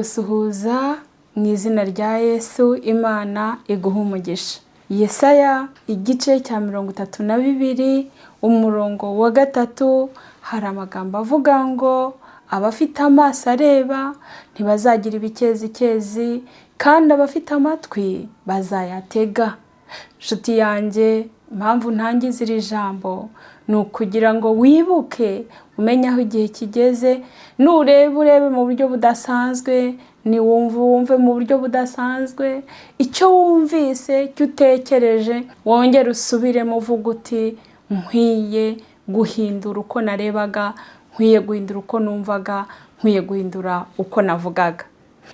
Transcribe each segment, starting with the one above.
Ndagusuhuza mu izina rya Yesu. Imana iguha umugisha. Yesaya igice cya 32, umurongo wa 3, hari amagambo avuga ngo: "Abafite amaso areba ntibazagira ibikezikezi, kandi abafite amatwi bazayatega." Nshuti yanjye, impamvu ntangiza iri jambo ni ukugira ngo wibuke, umenye aho igihe kigeze. Nureba, urebe mu buryo budasanzwe; niwumva, wumve mu buryo budasanzwe. Icyo wumvise, icyo utekereje, wongere usubiremo uvuga uti: "Nkwiye guhindura uko narebaga, nkwiye guhindura uko numvaga, nkwiye guhindura uko navugaga."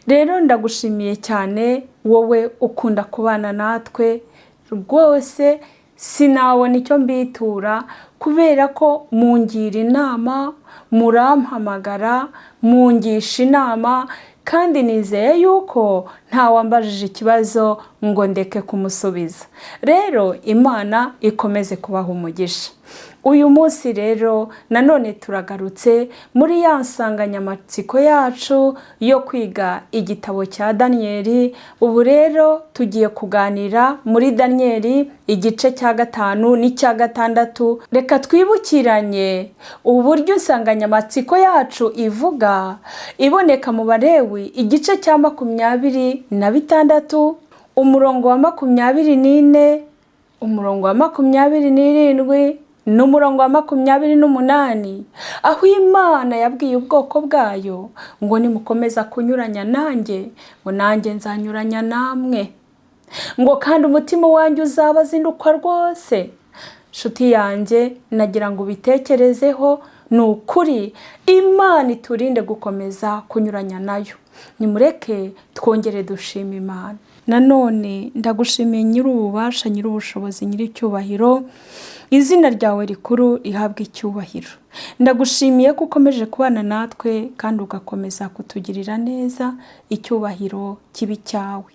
Rero ndagushimiye cyane wowe ukunda kubana natwe. Rwose sinabona icyo mbitura, kubera ko mungira inama, murampamagara, mungisha inama, kandi nizeye yuko ntawambajije ikibazo ngo ndeke kumusubiza. Rero Imana ikomeze kubaha umugisha. Uyu munsi rero nanone turagarutse muri ya nsanganyamatsiko yacu yo kwiga igitabo cya Daniyeli. Ubu rero tugiye kuganira muri Daniyeli igice cya 5 n'icya 6. Reka twibukiranye uburyo insanganyamatsiko yacu ivuga, iboneka mu Barewi igice cya 26, umurongo wa 24, umurongo wa 27 n'umurongo wa 28, aho Imana yabwiye ubwoko bwayo ngo: "Nimukomeza kunyuranya nanjye, ngo nanjye nzanyuranya namwe," ngo kandi umutima wanjye uzabazindukwa rwose. Nshuti yanjye, nagira ngo ubitekerezeho. Ni ukuri Imana iturinde gukomeza kunyuranya nayo. Nimureke twongere dushima Imana nanone. Ndagushimiye, Nyir'ububasha, Nyir'ubushobozi, Nyir'icyubahiro, izina ryawe rikuru rihabwa icyubahiro. Ndagushimiye ko ukomeje kubana natwe kandi ugakomeza kutugirira neza. Icyubahiro kibi cyawe.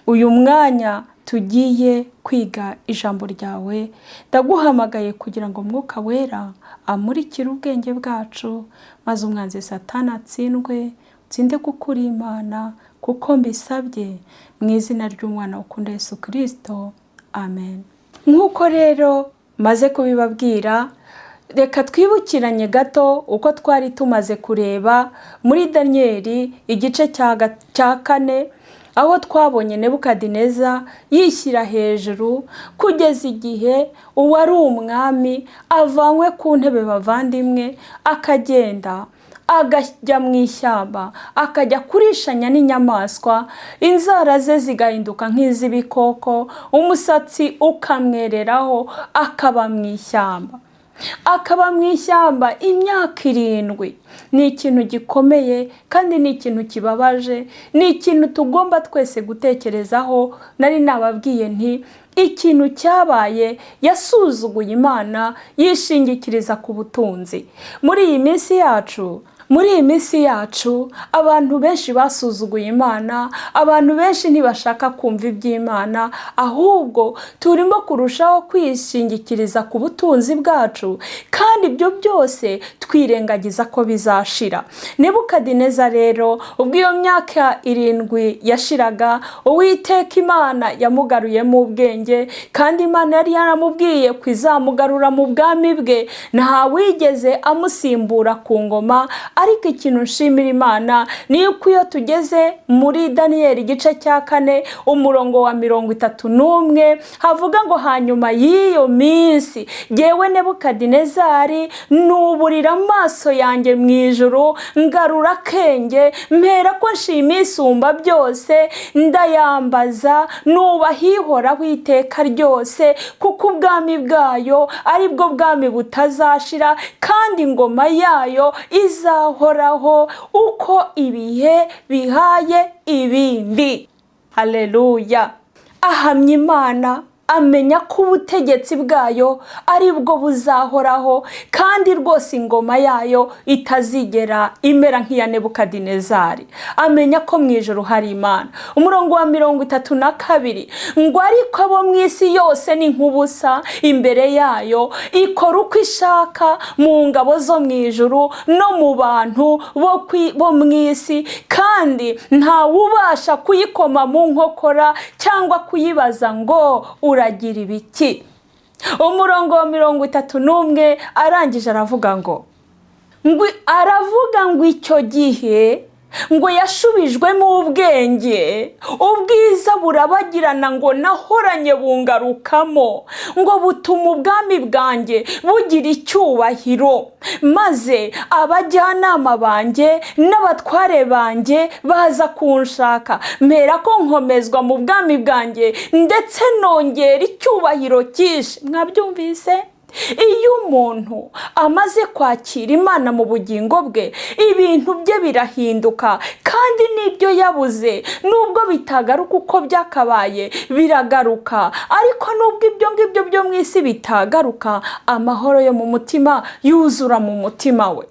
Uyu mwanya tugiye kwiga ijambo ryawe, ndaguhamagaye kugira ngo Mwuka Wera amurikire ubwenge bwacu, maze umwanzi Satani atsindwe, utsinde kuko uri Imana, kuko mbisabye mu izina ry'umwana ukunda Yesu Kirisito, amen. Nk'uko rero maze kubibabwira, reka twibukiranye gato uko twari tumaze kureba muri Daniyeli igice cya 4, aho twabonye Nebukadineza yishyira hejuru kugeza igihe uwari umwami avanywe ku ntebe, bavandimwe, akagenda akajya mu ishyamba, akajya kurishanya n'inyamaswa, inzara ze zigahinduka nk'iz'ibikoko, umusatsi ukamwereraho, akaba mu ishyamba, akaba mu ishyamba imyaka 7. Ni ikintu gikomeye kandi ni ikintu kibabaje, ni ikintu tugomba twese gutekerezaho. Nari nababwiye nti ikintu cyabaye, yasuzuguye Imana, yishingikiriza ku butunzi. Muri iyi minsi yacu, abantu benshi basuzuguye Imana, abantu benshi ntibashaka kumva iby'Imana, ahubwo turimo kurushaho kwishingikiriza ku butunzi bwacu, kandi ibyo byose twirengagiza ko bizashira. Nebukadineza rero, ubwo iyo myaka 7 yashiraga, Uwiteka Imana yamugaruyemo ubwenge, kandi Imana yari yaramubwiye ko izamugarura mu bwami bwe. Ntawigeze amusimbura ku ngoma. Ariko ikintu nshimira Imana ni uko iyo tugeze muri Daniyeli igice cya 4, umurongo wa 31, havuga ngo: "Hanyuma y'iyo minsi, ngewe Nebukadinezari nuburira amaso yanjye mu ijuru, ngarura akenge, mpera ko nshima Isumba byose, ndayambaza, nubaha Ihoraho iteka ryose, kuko ubwami bwayo ari bwo bwami butazashira, kandi ingoma yayo izahoraho uko ibihe bihaye ibindi." Haleluya! Ahamya Imana, Amenya ko ubutegetsi bwayo ari bwo buzahoraho, kandi rwose ingoma yayo itazigera imera nk'iya Nebukadinezari. Amenya ko mu ijoro hari Imana. Umurongo wa 32 ngo: "Ariko abo mu isi yose ni nk'ubusa imbere yayo, ikora uko ishaka mu ngabo zo mu ijuru no mu bantu bo mu isi, kandi ntawubasha kuyikoma mu nkokora cyangwa kuyibaza ngo uragira ibiki." Umurongo wa 31 arangije aravuga ngo icyo gihe ngo yashubijwemo ubwenge, ubwiza burabagirana ngo nahoranye bungarukamo, ngo butuma ubwami bwanjye bugira icyubahiro, maze abajyanama banjye n'abatware banjye baza kunshaka, mpera ko nkomezwa mu bwami bwanjye, ndetse nongera icyubahiro cyinshi. Mwabyumvise? Iyo umuntu amaze kwakira Imana mu bugingo bwe, ibintu bye birahinduka, kandi n'ibyo yabuze, nubwo bitagaruka uko byakabaye, biragaruka. Ariko nubwo ibyo ngibyo byo mu isi bitagaruka, amahoro yo mu mutima yuzura mu mutima we.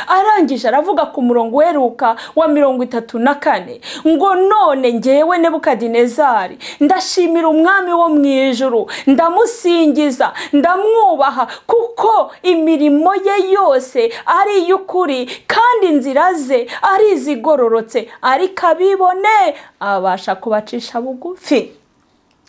Arangije aravuga ku murongo uheruka wa 34 ngo: "None ngewe Nebukadinezari ndashimira Umwami wo mu ijuru, ndamusingiza, ndamwubaha, kuko imirimo ye yose ari iy'ukuri kandi inzira ze ari izigororotse, ariko abibone abasha kubacisha bugufi."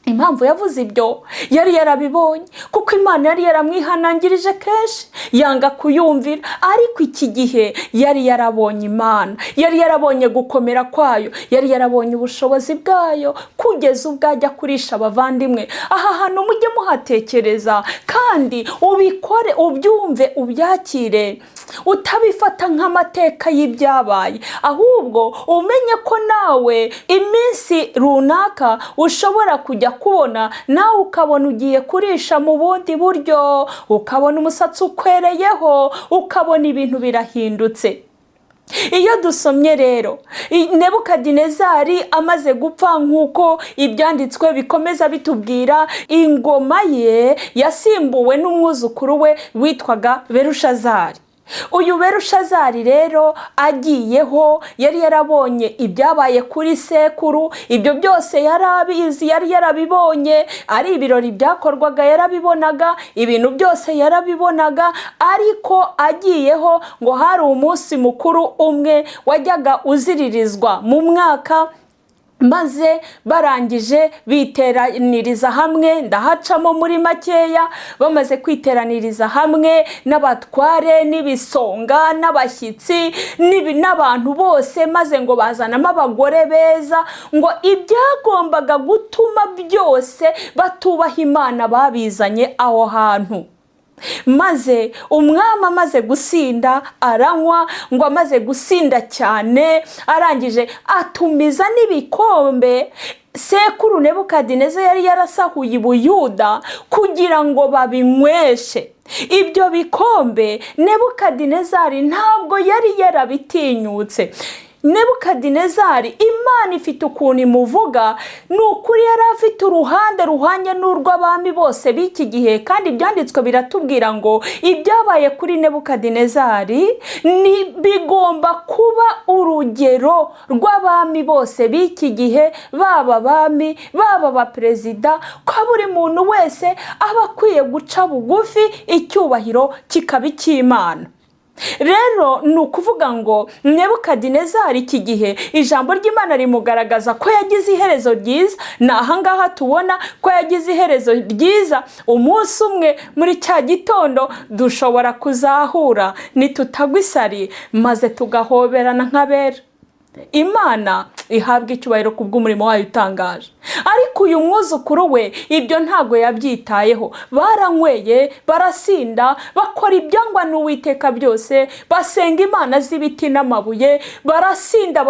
Impamvu yavuze ibyo, yari yarabibonye, kuko Imana yari yaramwihanangirije kenshi yanga kuyumvira. Ariko iki gihe yari yarabonye Imana, yari yarabonye gukomera kwayo, yari yarabonye ubushobozi bwayo, kugeza ubwo ajya kurisha abavandimwe. Aha hantu mujye muhatekereza kandi ubikore, ubyumve, ubyakire, utabifata nk'amateka y'ibyabaye, ahubwo umenye ko nawe iminsi runaka ushobora kujya kubona nawe ukabona ugiye kurisha mu bundi buryo, ukabona umusatsi ukwereyeho, ukabona ibintu birahindutse. Iyo dusomye rero Nebukadinezari amaze gupfa, nk'uko ibyanditswe bikomeza bitubwira, ingoma ye yasimbuwe n'umwuzukuru we witwaga Berushazari. Uyu Berushazari rero agiyeho, yari yarabonye ibyabaye kuri sekuru. Ibyo byose yari abizi, yari yarabibonye, ari ibirori byakorwaga yarabibonaga, ibintu byose yarabibonaga. Ariko agiyeho, ngo hari umunsi mukuru umwe wajyaga uziririzwa mu mwaka, maze barangije biteraniriza hamwe. Ndahacamo muri makeya. Bamaze kwiteraniriza hamwe n'abatware n'ibisonga n'abashyitsi n'abantu bose, maze ngo bazanamo abagore beza, ngo ibyagombaga gutuma byose batubaha Imana babizanye aho hantu. Maze umwami amaze gusinda, aranywa, ngo amaze gusinda cyane, arangije atumiza n'ibikombe sekuru Nebukadineza yari yarasahuye i Buyuda kugira ngo babinyweshe. Ibyo bikombe Nebukadinezari ntabwo yari yarabitinyutse. Nebukadinezari, Imana ifite ukuntu imuvuga. Ni ukuri yari afite uruhande ruhanye n'urw'abami bose b'iki gihe, kandi ibyanditswe biratubwira ngo ibyabaye kuri Nebukadinezari ni bigomba kuba urugero rw'abami bose b'iki gihe, baba abami, baba abaperezida, ko buri muntu wese aba akwiye guca bugufi, icyubahiro kikaba icy'Imana. Rero ni ukuvuga ngo Nebukadinezari iki gihe ijambo ry'Imana rimugaragaza ko yagize iherezo ryiza. Ni ahangaha tubona ko yagize iherezo ryiza. Umunsi umwe muri cya gitondo dushobora kuzahura nitutagwa isari, maze tugahoberana nk'abera. Imana ihabwa icyubahiro ku bw'umurimo wayo utangaje. Ariko uyu mwuzukuru we ibyo ntabwo yabyitayeho. Baranyweye, barasinda, bakora ibyangwa n'Uwiteka byose, basenga imana z'ibiti n'amabuye, barasinda,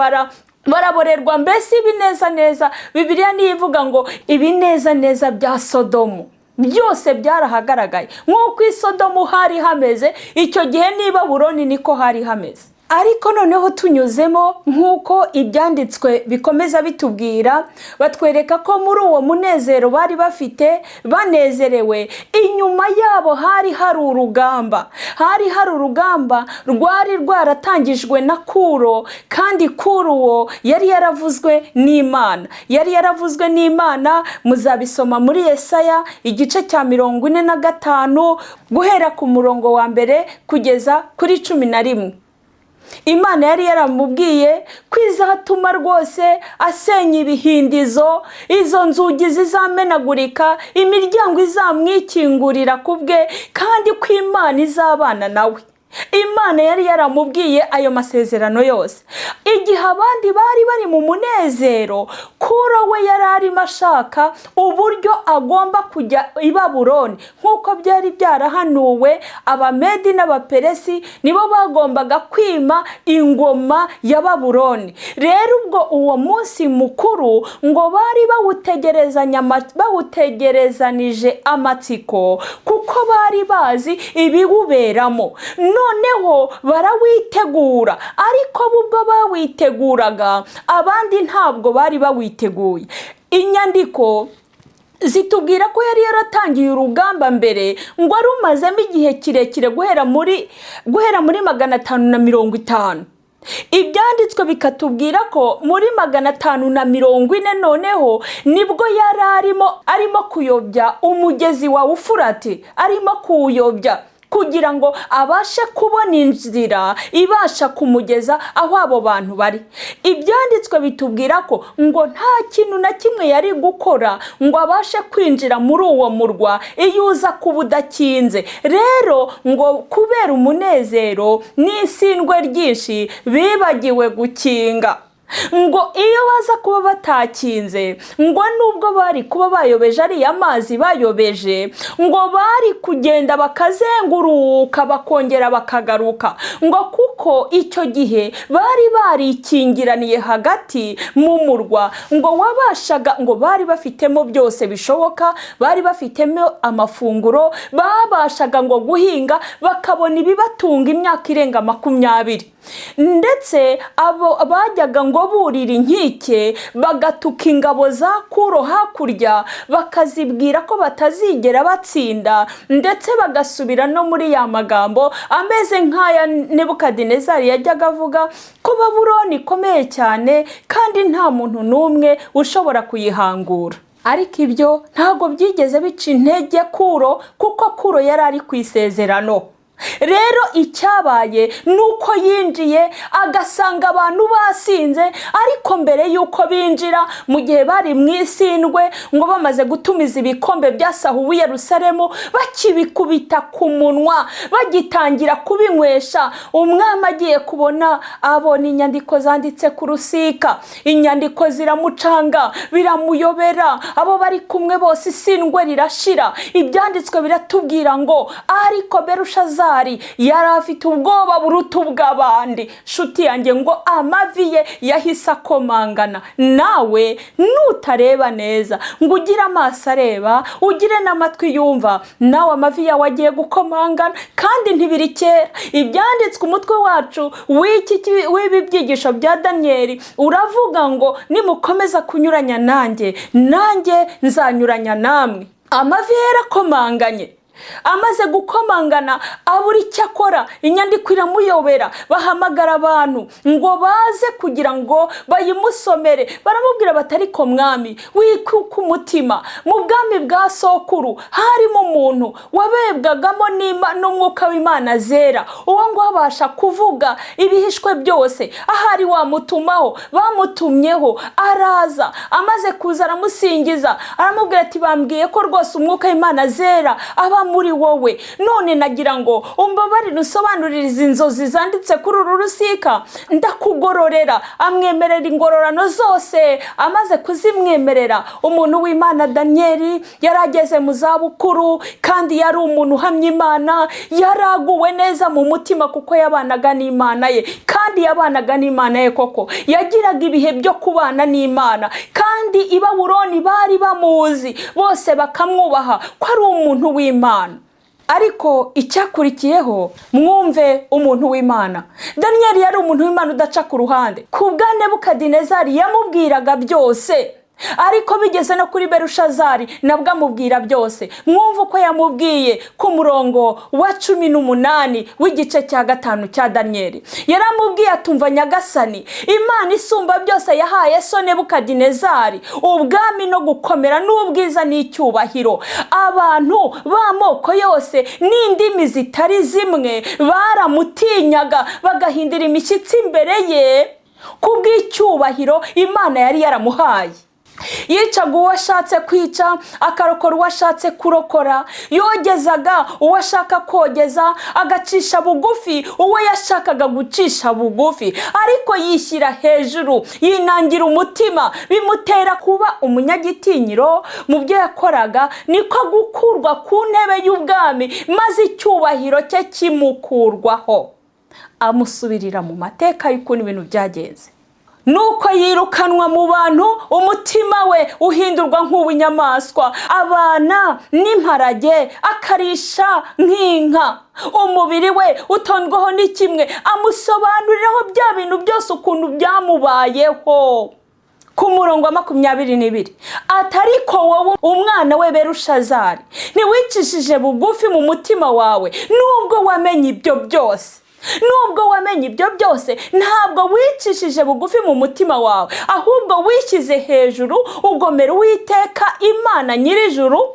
baraborerwa, mbese ibineza neza. Bibiliya niyo ivuga ngo ibineza neza bya Sodomu byose byarahagaragaye. Nk'uko i Sodomu hari hameze icyo gihe, n'i Baburoni niko hari hameze. Ariko noneho tunyuzemo nk'uko ibyanditswe bikomeza bitubwira, batwereka ko muri uwo munezero bari bafite banezerewe, inyuma yabo hari hari urugamba, hari hari urugamba rwari rwaratangijwe na Kuro, kandi Kuro uwo yari yaravuzwe n'Imana, yari yaravuzwe n'Imana. Muzabisoma muri Yesaya igice cya 45 guhera ku murongo wa 1 kugeza kuri 11. Imana yari yaramubwiye ko izatuma rwose asenya ibihindizo, izo nzugi zizamenagurika, imiryango izamwikingurira ku bwe, kandi ko Imana izabana nawe. Imana yari yaramubwiye ayo masezerano yose. Igihe abandi bari bari mu munezero, Kuro we yari arimo ashaka uburyo agomba kujya i Babuloni, nk'uko byari byarahanuwe. Abamedi n'Abaperesi nibo bagombaga kwima ingoma ya Babuloni. Rero ubwo uwo munsi mukuru ngo bari bawutegerezanije amatsiko, kuko bari bazi ibiwuberamo. Noneho barawitegura, ariko bo ubwo bawiteguraga abandi ntabwo bari bawiteguye. Inyandiko zitubwira ko yari yaratangiye urugamba mbere, ngo arumazemo igihe kirekire, guhera muri 550. Ibyanditswe bikatubwira ko muri 540 noneho nibwo yari arimo kuyobya umugezi wa Ufurati, arimo kuwuyobya kugira ngo abashe kubona inzira ibasha kumugeza aho abo bantu bari. Ibyanditswe bitubwira ko ngo nta kintu na kimwe yari gukora ngo abashe kwinjira muri uwo murwa iyo uza kuba udakinze. Rero ngo kubera umunezero n'isindwe ryinshi bibagiwe gukinga. Ngo iyo baza kuba batakinze, ngo nubwo bari kuba bayobeje ariya mazi bayobeje, ngo bari kugenda bakazenguruka bakongera bakagaruka, ngo kuko icyo gihe bari barikingiraniye hagati mu murwa. Ngo wabashaga, ngo bari bafitemo byose bishoboka, bari bafitemo amafunguro, babashaga ngo guhinga bakabona ibibatunga imyaka irenga 20. Ndetse abo bajyaga ngo burira inkike bagatuka ingabo za Kuro hakurya, bakazibwira ko batazigera batsinda, ndetse bagasubira no muri ya magambo ameze nk'aya Nebukadinezari yajyaga avuga ko Babuloni ikomeye cyane kandi nta muntu n'umwe ushobora kuyihangura. Ariko ibyo ntabwo byigeze bica intege Kuro, kuko Kuro yari ari ku isezerano. Rero icyabaye ni uko yinjiye agasanga abantu basinze, ariko mbere y'uko binjira, mu gihe bari mu isindwe, ngo bamaze gutumiza ibikombe byasahuwe i Yerusalemu, bakibikubita ku munwa, bagitangira kubinywesha, umwami agiye kubona abona inyandiko zanditse ku rusika. Inyandiko ziramucanga, biramuyobera, abo bari kumwe bose isindwe rirashira. Ibyanditswe biratubwira ngo ariko Berushazari yari afite ubwoba buruta ubw'abandi. Nshuti yanjye, ngo amavi ye yahise akomangana. Nawe nutareba neza, ngo ugire amaso areba, ugire n'amatwi yumva, nawe amavi yawe agiye gukomangana, kandi ntibiri kera. Ibyanditswe, umutwe wacu w'ibi byigisho bya Daniyeli uravuga ngo nimukomeza kunyuranya nanjye, nanjye nzanyuranya namwe. Amavi ye yarakomanganye. Amaze gukomangana abura icyo akora, inyandiko iramuyobera. Bahamagara abantu ngo baze kugira ngo bayimusomere. Baramubwira bati: "Ariko mwami, wikuka umutima. Mu bwami bwa sokuru harimo umuntu wabebwagamo n'umwuka w'Imana zera, uwo ngo abasha kuvuga ibihishwe byose. Ahari wamutumaho." Bamutumyeho araza. Amaze kuza aramusingiza, aramubwira ati: "Bambwiye ko rwose umwuka w'Imana zera aba muri wowe. None nagira ngo umbabarire unsobanurire izi nzozi zanditse kuri uru rusika, ndakugororera." Amwemerera ingororano zose. Amaze kuzimwemerera, umuntu w'Imana Daniyeli yari ageze mu zabukuru, kandi yari umuntu uhamya Imana, yaraguwe neza mu mutima kuko yabanaga n'Imana ye, kandi yabanaga n'Imana ye koko, yagiraga ibihe byo kubana n'Imana. Kandi i Babuloni bari bamuzi bose, bakamwubaha ko ari umuntu w'Imana. Ariko icyakurikiyeho, mwumve umuntu w'Imana. Daniyeli yari umuntu w'Imana udaca ku ruhande. Ku bwa Nebukadinezari yamubwiraga byose, ariko bigeze no kuri Berushazari nabwo amubwira byose. Mwumve uko yamubwiye ku murongo wa 18 w'igice cya 5 cya Daniyeli. Yaramubwiye atumva: "Nyagasani Imana isumba byose yahaye so Nebukadinezari ubwami no gukomera n'ubwiza n'icyubahiro. Abantu b'amoko yose n'indimi zitari zimwe baramutinyaga, bagahindira imishyitsi imbere ye kubw'icyubahiro Imana yari yaramuhaye. Yicaga uwo ashatse kwica, akarokora uwo ashatse kurokora. Yogezaga uwo ashaka kogeza, agacisha bugufi uwo yashakaga gucisha bugufi. Ariko yishyira hejuru, yinangira umutima, bimutera kuba umunyagitinyiro mu byo yakoraga. Niko gukurwa ku ntebe y'ubwami, maze icyubahiro cye kimukurwaho." Amusubirira mu mateka y'ukuntu ibintu byagenze. Nuko yirukanwa mu bantu, umutima we uhindurwa nk'uw'inyamaswa, abana n'imparage, akarisha nk'inka, umubiri we utondwaho n'ikimwe. Amusobanuriraho bya bintu byose ukuntu byamubayeho. Ku murongo wa 22 ati: "Ariko wowe, umwana we Berushazari, ntiwicishije bugufi mu mutima wawe nubwo wamenye ibyo byose. Nubwo wamenye ibyo byose, ntabwo wicishije bugufi mu mutima wawe, ahubwo wishyize hejuru, ugomera Uwiteka Imana nyir'ijuru.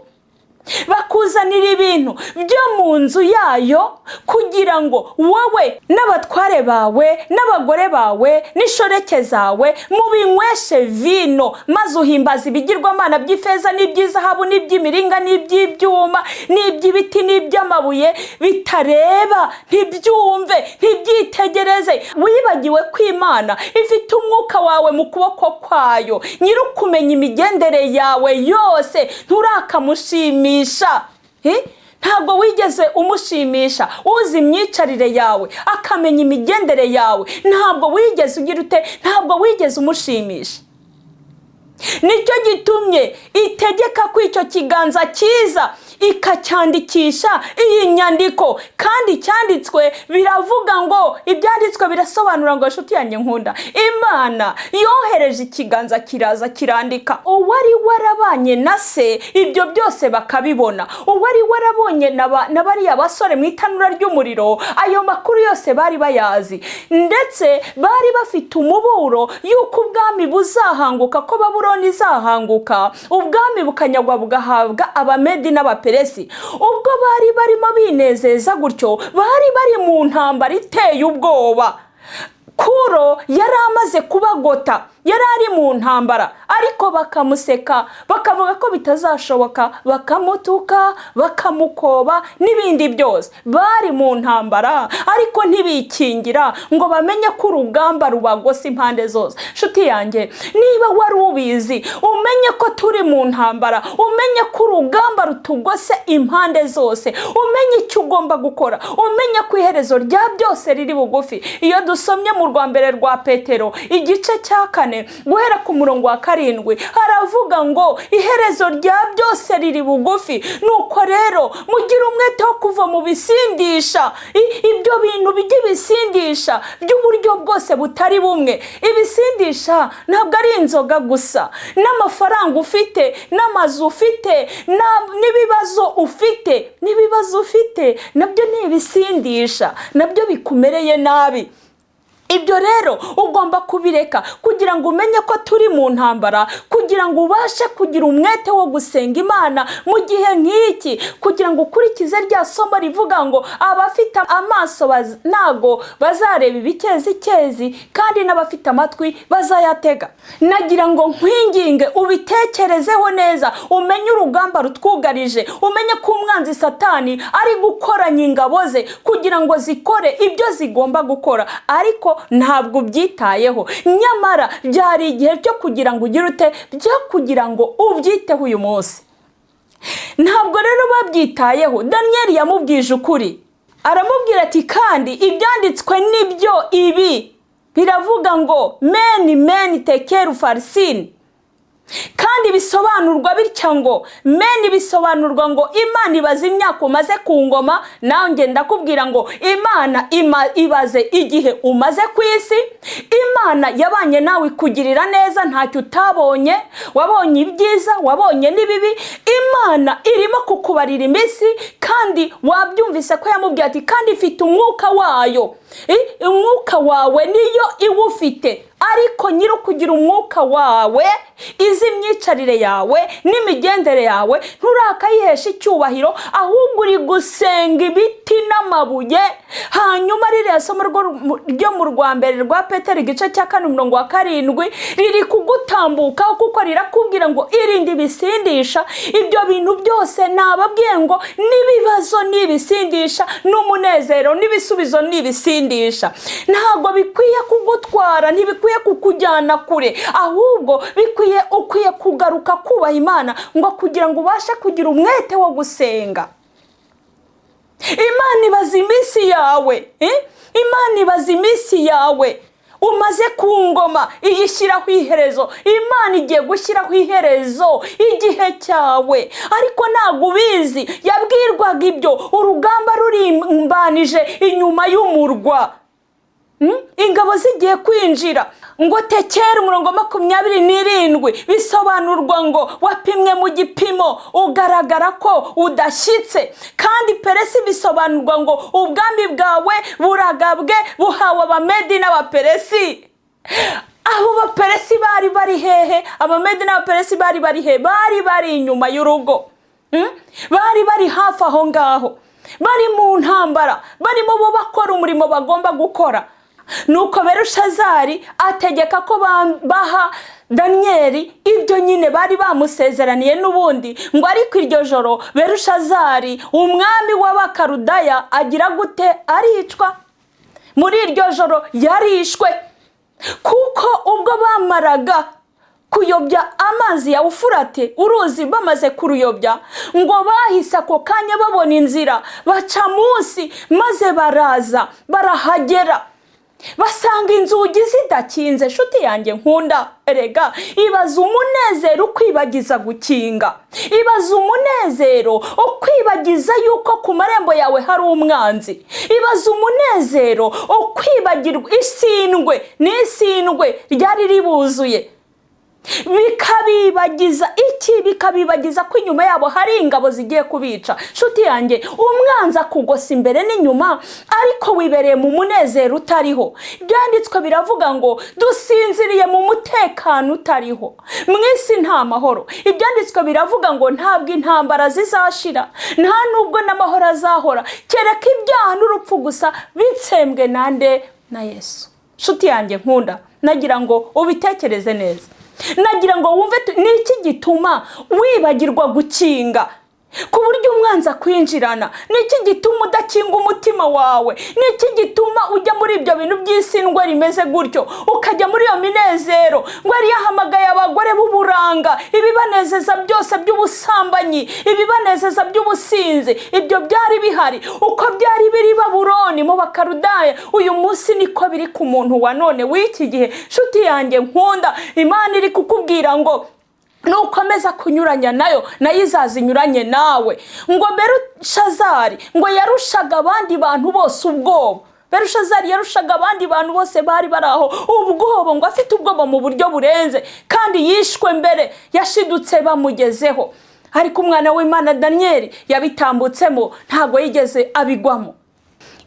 Bakuzanira ibintu byo mu nzu yayo kugira ngo wowe n'abatware bawe n'abagore bawe n'inshoreke zawe mubinyweshe vino, maze uhimbaza ibigirwamana by'ifeza n'iby'izahabu n'iby'imiringa n'iby'ibyuma n'iby'ibiti n'iby'amabuye, bitareba, ntibyumve, ntibyitegereze. Wibagiwe ko Imana ifite umwuka wawe mu kuboko kwayo, nyir'ukumenya imigendere yawe yose. Nturakamushimisha. Ntabwo wigeze umushimisha. Uzi imyicarire yawe, akamenya imigendere yawe. Ntabwo wigeze ugira ute? Ntabwo wigeze umushimisha. Nicyo gitumye itegeka ko icyo kiganza cyiza ikacyandikisha iyi nyandiko." Kandi cyanditswe biravuga ngo, ibyanditswe birasobanura ngo, inshuti yanjye nkunda, Imana yohereje ikiganza kiraza kirandika. Uwari warabanye na se ibyo byose bakabibona, uwari warabonye na bariya basore mu itanura ry'umuriro, ayo makuru yose bari bayazi. Ndetse bari bafite umuburo y'uko ubwami buzahanguka, ko Babuloni izahanguka, ubwami bukanyagwa bugahabwa Abamedi n'Abaperesi. Ubwo bari barimo binezeza gutyo, bari bari mu ntambara iteye ubwoba. Kuro yari amaze kubagota, yari ari mu ntambara, ariko bakamuseka, bakavuga ko bitazashoboka, bakamutuka, bakamukoba n'ibindi byose. Bari mu ntambara, ariko ntibikingira ngo bamenye ko urugamba rubagose impande zose. Nshuti yanjye, niba wari ubizi, umenye ko turi mu ntambara, umenye ko urugamba rutugose impande zose, umenye icyo ugomba gukora, umenye ko iherezo rya byose riri bugufi. Iyo dusomye mu rwa mbere rwa Petero igice cya 4 guhera ku murongo wa 7, haravuga ngo iherezo rya byose riri bugufi. Nuko rero mugire umwete wo kuva mu bisindisha, ibyo bintu by'ibisindisha by'uburyo bwose butari bumwe. Ibisindisha ntabwo ari inzoga gusa, n'amafaranga ufite, n'amazu ufite, n'ibibazo ufite, n'ibibazo ufite nabyo ni ibisindisha, nabyo bikumereye nabi. Ibyo rero ugomba kubireka kugira ngo umenye ko turi mu ntambara, kugira ngo ubashe kugira umwete wo gusenga Imana mu gihe nk'iki, kugira ngo ukurikize rya somo rivuga ngo abafite amaso ntago bazareba ibikezikezi, kandi n'abafite amatwi bazayatega. Nagira ngo nkwinginge ubitekerezeho neza, umenye urugamba rutwugarije, umenye ko umwanzi Satani ari gukoranya ingabo ze kugira ngo zikore ibyo zigomba gukora, ariko ntabwo ubyitayeho. Nyamara byari igihe cyo kugira ngo ugire ute? Byo kugira ngo ubyiteho uyu munsi. Ntabwo rero babyitayeho. Daniyeli yamubwije ukuri, aramubwira ati: "Kandi ibyanditswe nibyo ibi, biravuga ngo mene mene tekel ufarisini." Kandi bisobanurwa bitya ngo mene, bisobanurwa ngo Imana ibaze imyaka umaze ku ngoma. Nanjye ndakubwira ngo Imana ibaze igihe umaze ku isi. Imana yabanye nawe ikugirira neza, ntacyo utabonye. Wabonye ibyiza, wabonye n'ibibi. Imana irimo kukubarira iminsi, kandi wabyumvise ko yamubwiye ati kandi ifite umwuka wayo. Umwuka wawe niyo iwufite, ariko nyiri ukugira umwuka wawe izi imyicarire yawe n'imigendere yawe, nturakayihesha icyubahiro, ahubwo uri gusenga ibiti n'amabuye. Hanyuma ririya somo ryo mu rwa mbere rwa Petero, igice cya 4, umurongo wa 7, riri kugutambukaho, kuko rirakubwira ngo irinde ibisindisha. Ibyo bintu byose nababwiye ngo n'ibibazo ni ibisindisha, n'umunezero n'ibisubizo ni ibisindisha. Ntabwo bikwiye kugutwara, ntibikwiye kukujyana kure, ahubwo ukwiye kugaruka kubaha Imana, ngo kugira ngo ubashe kugira umwete wo gusenga. Imana ibaza iminsi yawe, Imana ibaza iminsi yawe umaze ku ngoma, iyishyiraho iherezo. Imana igiye gushyiraho iherezo igihe cyawe, ariko ntabwo ubizi. Yabwirwaga ibyo urugamba rurimbanije inyuma y'umurwa, ingabo zigiye kwinjira. Ngo tekera, umurongo 27, bisobanurwa ngo wapimwe mu gipimo ugaragara ko udashyitse. Kandi Peresi bisobanurwa ngo ubwami bwawe buragabwe, buhawe Abamedi n'Abaperesi. Abo Baperesi bari bari hehe? Abamedi n'Abaperesi bari bari he? Bari bari inyuma y'urugo. Bari bari hafi aho ngaho, bari mu ntambara, barimo bo bakora umurimo bagomba gukora. Nuko Berushazari ategeka ko baha Daniyeli ibyo nyine bari bamusezeraniye n'ubundi. Ngo ariko iryo joro Berushazari, umwami w'Abakarudaya, agira gute? Aricwa. Muri iryo joro yarishwe, kuko ubwo bamaraga kuyobya amazi ya Ufurate, uruzi bamaze kuruyobya, ngo bahise ako kanya babona inzira, baca munsi, maze baraza barahagera, basanga inzugi zidakinze. Nshuti yanjye nkunda, erega ibaza umunezero ukwibagiza gukinga, ibaza umunezero ukwibagiza yuko ku marembo yawe hari umwanzi, ibaza umunezero ukwibagirwa isindwe n'isindwe ryari ribuzuye, bikabibagiza iki? Bikabibagiza ko inyuma yabo hari ingabo zigiye kubica. Nshuti yanjye, umwanzi akugosa imbere n'inyuma, ariko wibereye mu munezero utariho. Ibyanditswe biravuga ngo dusinziriye mu mutekano utariho. Mu isi nta mahoro. Ibyanditswe biravuga ngo ntabwo intambara zizashira, nta nubwo n'amahoro azahora, kereka ibyaha n'urupfu gusa bitsembwe nande? Na Yesu. Nshuti yanjye nkunda, nagira ngo ubitekereze neza, nagira ngo wumve ni iki gituma wibagirwa gukinga ku buryo umwanzi akwinjirana. Ni iki gituma udakinga umutima wawe? Ni iki gituma ujya muri ibyo bintu by'isindwe rimeze gutyo, ukajya muri iyo minezero? Ngo yari yahamagaye abagore b'uburanga, ibibanezeza byose by'ubusambanyi, ibibanezeza by'ubusinzi, ibyo byari bihari. Uko byari biri Babuloni mu Bakarudaya, uyu munsi niko biri ku muntu wa none w'iki gihe. Nshuti yanjye nkunda, Imana iri kukubwira ngo nukomeza kunyuranya nayo, nayo izaza inyuranye nawe. Ngo Berushazari ngo yarushaga abandi bantu bose ubwoba. Berushazari yarushaga abandi bantu bose bari bari aho ubwoba, ngo afite ubwoba mu buryo burenze, kandi yishwe mbere, yashidutse bamugezeho. Ariko umwana w'Imana Daniyeli yabitambutsemo, ntabwo yigeze abigwamo.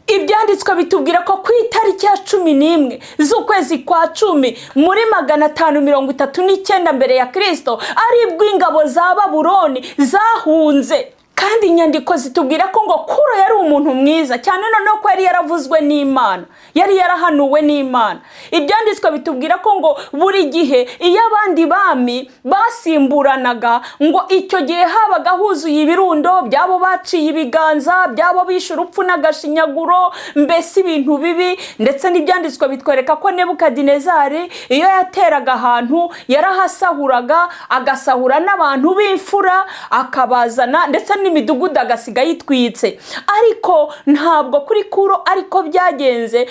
Ibyanditswe bitubwira ko ku itariki ya 11 z'ukwezi kwa 10 muri 539 mbere ya Kirisito, aribwo ingabo za Babuloni zahunze. Kandi inyandiko zitubwira ko ngo Kuro yari umuntu mwiza cyane, noneho ko yari yaravuzwe n'Imana, yari yarahanuwe n'Imana. Ibyanditswe bitubwira ko ngo buri gihe iyo abandi bami basimburanaga, ngo icyo gihe habaga huzuye ibirundo by'abo baciye ibiganza, by'abo bishe urupfu n'agashinyaguro, mbese ibintu bibi. Ndetse n'ibyanditswe bitwereka ko Nebukadinezari iyo yateraga ahantu yarahasahuraga, agasahura n'abantu b'imfura akabazana, ndetse n'imidugudu agasiga yitwitse. Ariko ntabwo kuri Kuro ariko byagenze.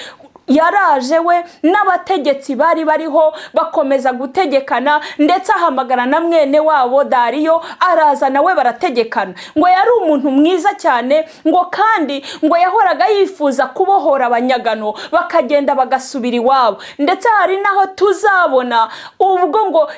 Yaraje we n'abategetsi bari bariho bakomeza gutegekana, ndetse ahamagara na mwene wabo Dariyo, araza nawe barategekana. Ngo yari umuntu mwiza cyane, ngo kandi ngo yahoraga yifuza kubohora abanyagano bakagenda bagasubira iwabo. Ndetse hari n'aho tuzabona ubwo ngo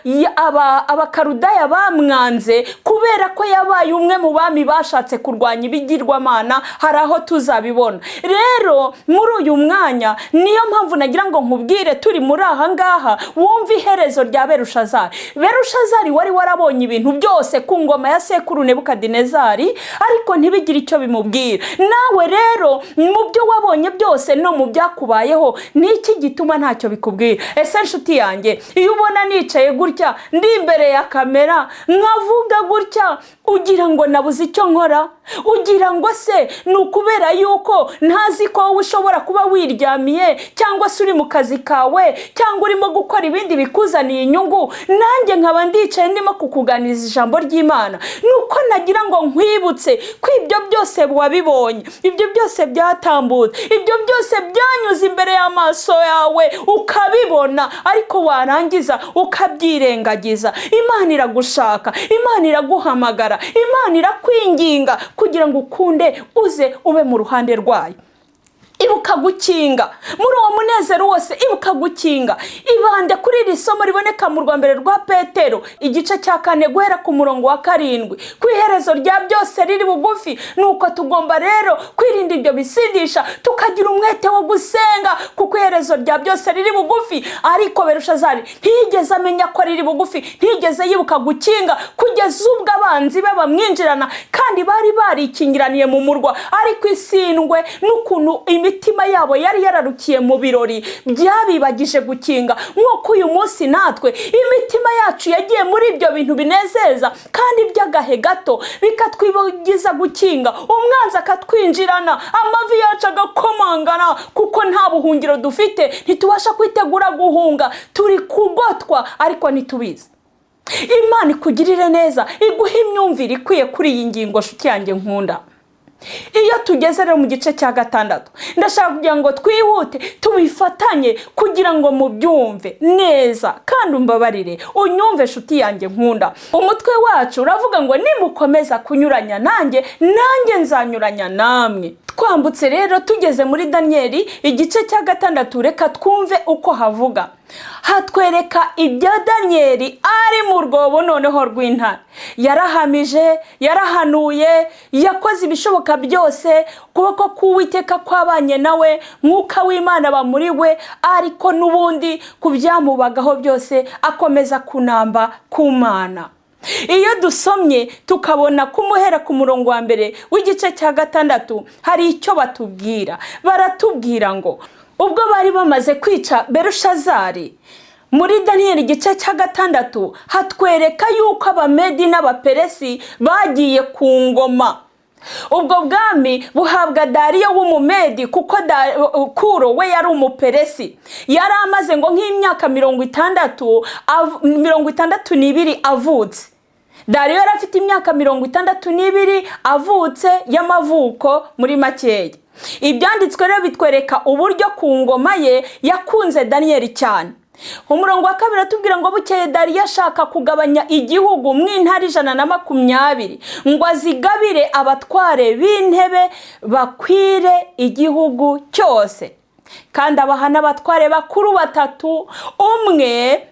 Abakarudaya bamwanze kubera ko yabaye umwe mu bami bashatse kurwanya ibigirwamana. Hari aho tuzabibona. Rero muri uyu mwanya niyo mpamvu nagira ngo nkubwire, turi muri aha ngaha, wumve iherezo rya Berushazari. Berushazari wari warabonye ibintu byose ku ngoma ya sekuru Nebukadinezari, ariko ntibigire icyo bimubwira. Nawe rero, mu byo wabonye byose no mu byakubayeho, ni iki gituma ntacyo bikubwira? Ese nshuti yanjye, iyo ubona nicaye gutya, ndi imbere ya kamera, nkavuga gutya, ugira ngo nabuze icyo nkora? Ugira ngo se ni ukubera yuko ntazi ko wowe ushobora kuba wiryamiye, cyangwa se uri mu kazi kawe, cyangwa urimo gukora ibindi bikuzaniye inyungu, nanjye nkaba ndicaye ndimo kukuganiriza ijambo ry'Imana? Ni uko nagira ngo nkwibutse ko ibyo byose wabibonye, ibyo byose byatambutse, ibyo byose byanyuze imbere y'amaso yawe ukabibona, ariko warangiza ukabyirengagiza. Imana iragushaka, Imana iraguhamagara, Imana irakwinginga kugira ngo ukunde uze ube mu ruhande rwayo. Ibuka gukinga muri uwo munezero wose, ibuka gukinga. Ibande kuri iri somo riboneka mu rwa mbere rwa Petero, igice cya 4, guhera ku murongo wa 7. Ku iherezo rya byose riri bugufi. Nuko tugomba rero kwirinda ibyo bisindisha, tukagira umwete wo gusenga, kuko iherezo rya byose riri bugufi. Ariko Berushazari ntiyigeze amenya ko riri bugufi, ntiyigeze yibuka gukinga kugeza ubwo abanzi be bamwinjirana, kandi bari barikingiraniye mu murwa. Ariko isindwe n'ukuntu imitima yabo yari yararukiye mu birori byabibagije gukinga, nk'uko uyu munsi natwe imitima yacu yagiye muri ibyo bintu binezeza kandi by'agahe gato, bikatwibagiza gukinga, umwanzi akatwinjirana, amavi yacu agakomangana, kuko nta buhungiro dufite, ntitubasha kwitegura guhunga, turi kugotwa ariko ntitubizi. Imana ikugirire neza, iguhe imyumvire ikwiye kuri iyi ngingo, nshuti yanjye nkunda. Iyo tugeze rero mu gice cya 6, ndashaka kugira ngo twihute tubifatanye kugira ngo mubyumve neza, kandi umbabarire unyumve, nshuti yanjye nkunda. Umutwe wacu uravuga ngo: "Nimukomeza kunyuranya nanjye, nanjye nzanyuranya namwe." Twambutse rero tugeze muri Daniyeli igice cya 6, reka twumve uko havuga. Hatwereka ibya Daniyeli ari mu rwobo noneho rw'intare. Yarahamije, yarahanuye, yakoze ibishoboka byose, ukuboko k'Uwiteka kwabanye nawe, Mwuka w'Imana bamuri we, ariko n'ubundi ku byamubagaho byose akomeza kunamba ku Mana. Iyo dusomye tukabona kumuhera ku murongo wa 1 w'igice cya 6, hari icyo batubwira. Baratubwira ngo ubwo bari bamaze kwica Berushazari, muri Daniyeli igice cya 6 hatwereka yuko Abamedi n'Abaperesi bagiye ku ngoma. Ubwo bwami buhabwa Dariyo w'Umumedi, kuko Kuro we yari Umuperesi. Yari amaze ngo nk'imyaka 60, 62 avutse. Dariyo yari afite imyaka 62 avutse y'amavuko. Muri makeya, ibyanditswe rero bitwereka uburyo ku ngoma ye yakunze Daniyeli cyane. Umurongo wa 2 atubwira ngo bukeye Dariyo ashaka kugabanya igihugu mu intara 120, ngo azigabire abatware b'intebe bakwire igihugu cyose, kandi abaha n'abatware bakuru batatu, umwe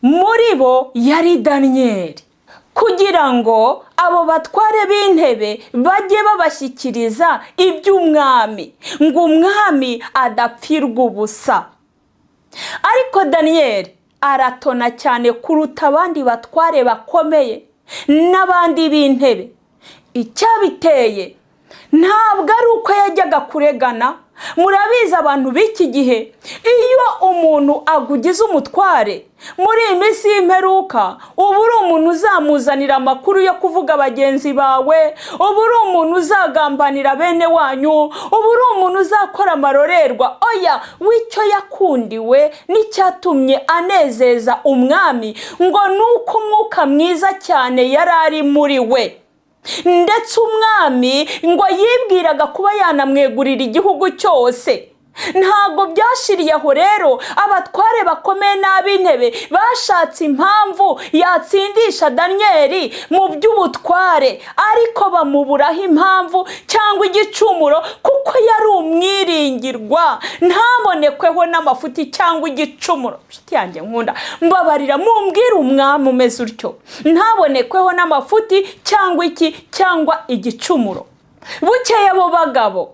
muri bo yari Daniyeli, kugira ngo abo batware b'intebe bajye babashyikiriza iby'umwami, ngo umwami adapfirwa ubusa. Ariko Daniyeli aratona cyane kuruta abandi batware bakomeye n'abandi b'intebe. Icyabiteye ntabwo ari uko yajyaga kuregana. Murabizi, abantu b'iki gihe, iyo umuntu agugize umutware muri iyi minsi y'imperuka, uba uri umuntu uzamuzanira amakuru yo kuvuga bagenzi bawe, uba uri umuntu uzagambanira bene wanyu, uba uri umuntu uzakora amarorerwa. Oya, w'icyo yakundiwe n'icyatumye anezeza umwami ngo ni uko umwuka mwiza cyane yari ari muri we, ndetse umwami ngo yibwiraga kuba yanamwegurira igihugu cyose. Ntabwo byashiriye aho rero, abatware bakomeye n'ab'intebe bashatse impamvu yatsindisha Daniyeli mu by'ubutware, ariko bamuburaho impamvu cyangwa igicumuro, kuko yari umwiringirwa, ntabonekweho n'amafuti cyangwa igicumuro. Inshuti yanjye nkunda, mbabarira mumbwire umwami umeze utyo, ntabonekweho n'amafuti cyangwa iki cyangwa igicumuro. Bukeye abo bagabo,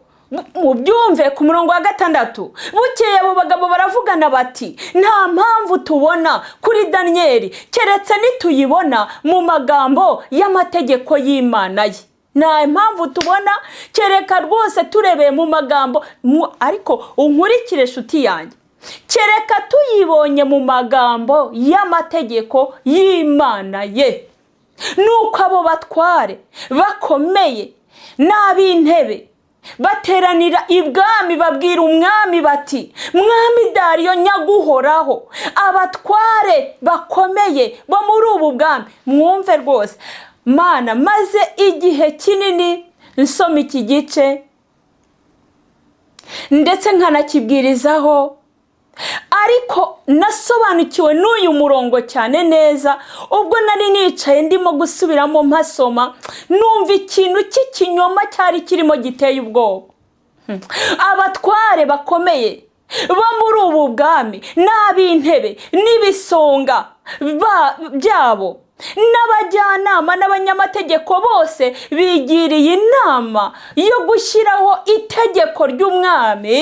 mubyumve ku murongo wa 6, bukeye abo bagabo baravugana bati: "Nta mpamvu tubona kuri Daniyeli, keretse nituyibona mu magambo y'amategeko y'Imana ye." Nta mpamvu tubona kereka rwose turebeye mu magambo, ariko unkurikire nshuti yanjye, kereka tuyibonye mu magambo y'amategeko y'Imana ye. Nuko abo batware bakomeye n'ab'intebe bateranira ibwami, babwira umwami bati: "Mwami Dariyo nyaguhoraho, abatware bakomeye bo muri ubu bwami." Mwumve rwose Mana, maze igihe kinini nsoma iki gice ndetse nkanakibwirizaho, ariko nasobanukiwe n'uyu murongo cyane neza ubwo nari nicaye ndimo gusubiramo mpasoma, numva ikintu cy'ikinyoma cyari kirimo giteye ubwoba. Abatware bakomeye bo muri ubu bwami n'ab'intebe n'ibisonga byabo n'abajyanama n'abanyamategeko bose bigiriye inama yo gushyiraho itegeko ry'umwami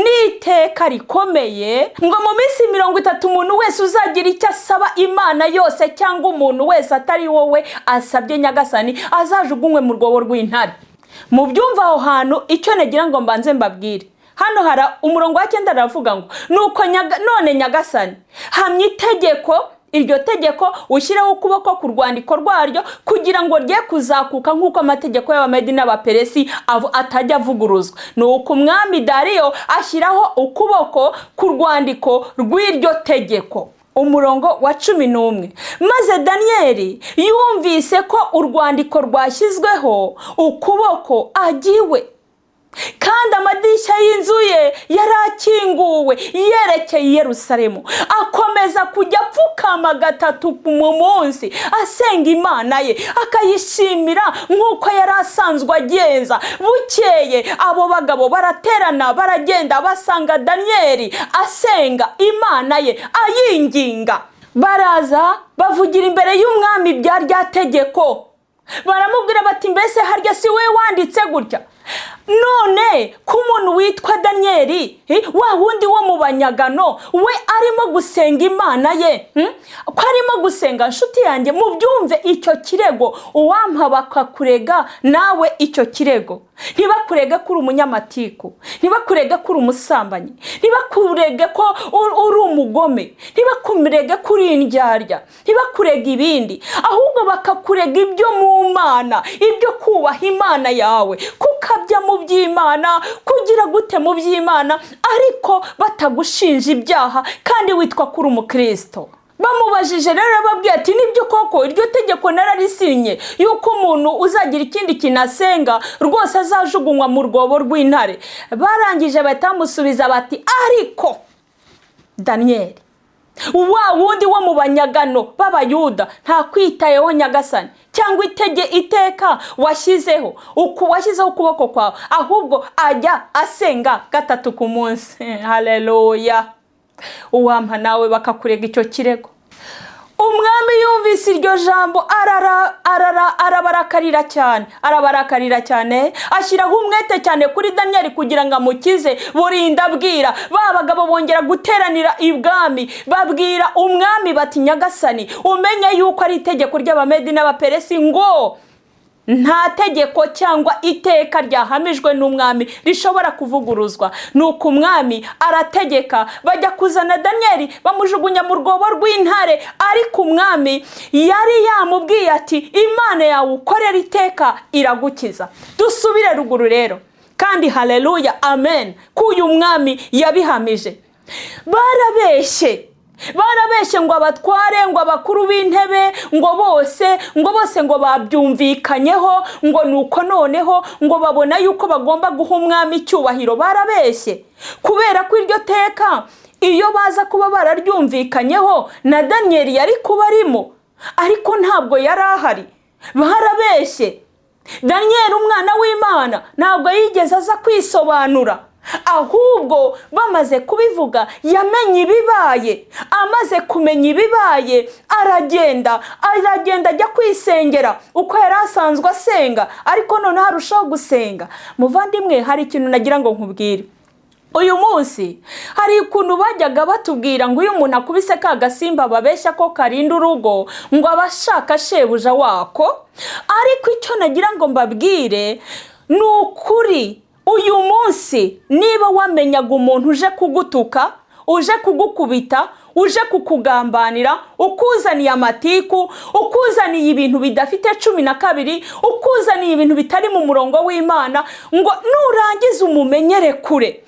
n'iteka rikomeye, ngo mu minsi 30 umuntu wese uzagira icyo asaba imana yose cyangwa umuntu wese atari wowe asabye nyagasani, azajugunywe mu rwobo rw'intare. Mu byumva aho hantu, icyo nagira ngo mbanze mbabwire hano, hari umurongo wa 9, aravuga ngo: "Nuko none nyagasani, hamya itegeko, iryo tegeko ushyireho ukuboko ku rwandiko rwaryo, kugira ngo rye kuzakuka nk'uko amategeko y'Abamedi n'Abaperesi atajya avuguruzwa." Ni uko umwami Dariyo ashyiraho ukuboko ku rwandiko rw'iryo tegeko. Umurongo wa 11: maze Daniyeli yumvise ko urwandiko rwashyizweho ukuboko, agiwe, kandi amadirishya y'inzu ye yari akinguwe yerekeye i Yerusalemu, akomeza kujya apfukama gatatu mu munsi asenga Imana ye, akayishimira nk'uko yari asanzwe agenza. Bukeye abo bagabo baraterana, baragenda, basanga Daniyeli asenga Imana ye ayinginga. Baraza bavugira imbere y'umwami bya rya tegeko, baramubwira bati: "Mbese harya si we wanditse gutya? None ko umuntu witwa Daniyeli, wa wundi wo mu banyagano, we arimo gusenga Imana ye, ko arimo gusenga?" Nshuti yanjye, mubyumve icyo kirego, uwampa bakakurega nawe icyo kirego. Ntibakurege ko uri umunyamatiku, ntibakurege ko uri umusambanyi, ntibakurege ko uri umugome, ntibakurege ko uri indyarya, ntibakurege ibindi, ahubwo bakakurega ibyo mu Mana, ibyo kubaha Imana yawe, kukabya mu by'Imana, kugira gute mu by'Imana, ariko batagushinja ibyaha kandi witwa ko uri umukristo. Bamubajije rero, ababwiye ati: "Nibyo koko, iryo tegeko nararisinye, yuko umuntu uzagira ikindi kintu asenga rwose azajugunywa mu rwobo rw'intare." Barangije bahita bamusubiza bati: "Ariko Daniyeli wa wundi wo mu banyagano b'Abayuda ntakwitayeho nyagasani, cyangwa iteka washyizeho, uku washyizeho ukuboko kwawe, ahubwo ajya asenga gatatu ku munsi." Haleluya! Uwampa nawe bakakurega icyo kirego. Umwami yumvise iryo jambo, arara arara arabarakarira cyane, arabarakarira cyane, ashyiraho umwete cyane kuri Daniyeli kugira ngo amukize. Burinda abwira ba bagabo, bongera guteranira ibwami, babwira umwami bati: "Nyagasani, umenye yuko ari itegeko ry'Abamedi n'Abaperesi ngo nta tegeko cyangwa iteka ryahamijwe n'umwami rishobora kuvuguruzwa." Nuko umwami arategeka, bajya kuzana Daniyeli, bamujugunya mu rwobo rw'intare. Ariko umwami yari yamubwiye ati: "Imana yawe ukorera iteka iragukiza." Dusubire ruguru rero kandi, haleluya, amen, ko uyu mwami yabihamije. Barabeshye. Barabeshye ngo abatware, ngo abakuru b'intebe, ngo bose ngo babyumvikanyeho, ngo nuko noneho ngo babona yuko bagomba guha umwami icyubahiro. Barabeshye, kubera ko iryo teka iyo baza kuba bararyumvikanyeho na Daniyeli yari kuba arimo, ariko ntabwo yari ahari. Barabeshye. Daniyeli, umwana w'Imana, ntabwo yigeze aza kwisobanura, ahubwo bamaze kubivuga yamenye ibibaye. Amaze kumenya ibibaye, aragenda ajya kwisengera uko yari asanzwe asenga, ariko noneho arushaho gusenga. Muvandimwe, hari ikintu nagira ngo nkubwire uyu munsi. Hari ukuntu bajyaga batubwira ngo iyo umuntu akubise ka gasimba babeshya ko karinda urugo, ngo aba ashaka shebuja wako. Ariko icyo nagira ngo mbabwire ni ukuri, uyu munsi niba wamenyaga umuntu uje kugutuka, uje kugukubita, uje kukugambanira, ukuzaniye amatiku, ukuzaniye ibintu bidafite 12, ukuzaniye ibintu bitari mu murongo w'Imana, ngo nurangiza umumenyere kure.